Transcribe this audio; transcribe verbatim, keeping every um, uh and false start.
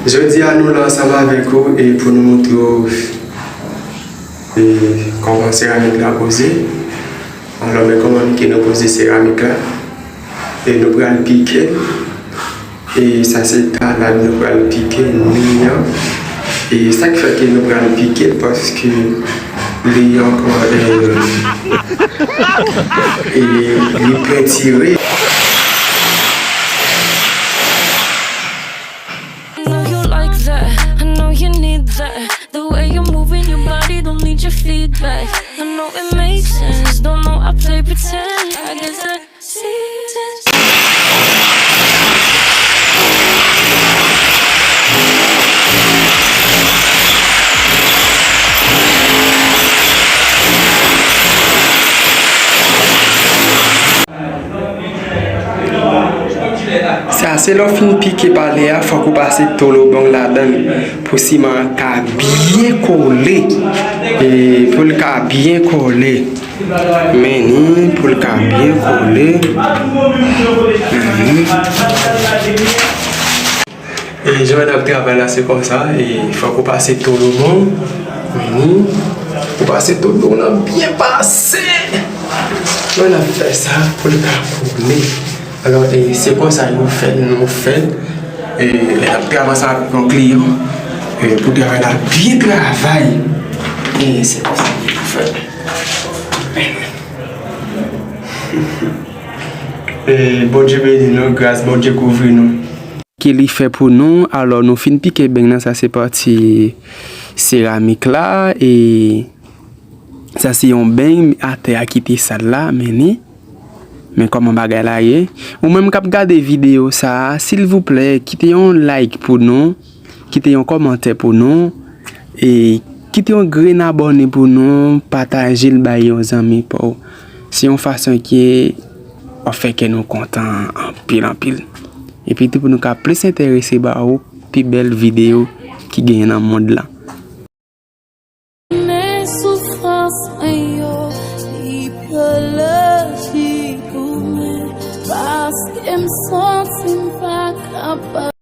Jodi a, nou la ansanm avèk ou e pou nou montre w, e, kòman seramik la poze. Alò, men kòman ke nou poze seramik la. E nou pral pike l. E sa se talad nou pral pike, mi an. E sa k fè ke nou pral pike l, paske li ankò, e, e li pentire. I know you like that. I know you need that. The way you're moving your body, don't need your feedback. I know it makes sense. Don't know I play pretend. I guess I see sense. Sa se lè w fin pike pale a, fòk ou pase tolobong ladan l pou siman an ka byen kole. E pou l ka byen kole. Men ni pou l ka byen kole. Mhm. E jan n ap travay la, se konsa. E fòk ou pase tolobong. Men ni, ou pase tolobong nan byen pase. Mwen ap fè sa pou l ka kole. Alò, e, se konsa yo fè l, nou fè l. E, lè n ap travay ansanm avèk yon kliyan, e, pou travay la byen travay. E, se konsa yo fè l. E, Bondye beni nou, gras Bondye kouvri nou. Ke li fè pou nou. Alò, nou fin pike beng nan, sa se pati seramik la, e sa se yon beng atè a ki te sal la, men ni. Men kòman bagay la ye. Ou menm k ap gade videyo sa a, silvouplè, kite yon like pou nou, kite yon kòmantè pou nou, e kite yon grenn abòne pou nou, pataje l bay yon zanmi pa w. Se yon fason ke w ap fè kè nou kontan anpil, anpil. Epi tou pou nou ka plis enterese ba ou pi bèl videyo ki genyen nan mond lan. Men soufrans mwen yo, li pa lojik pou mwen, paske m santi m pa kapab.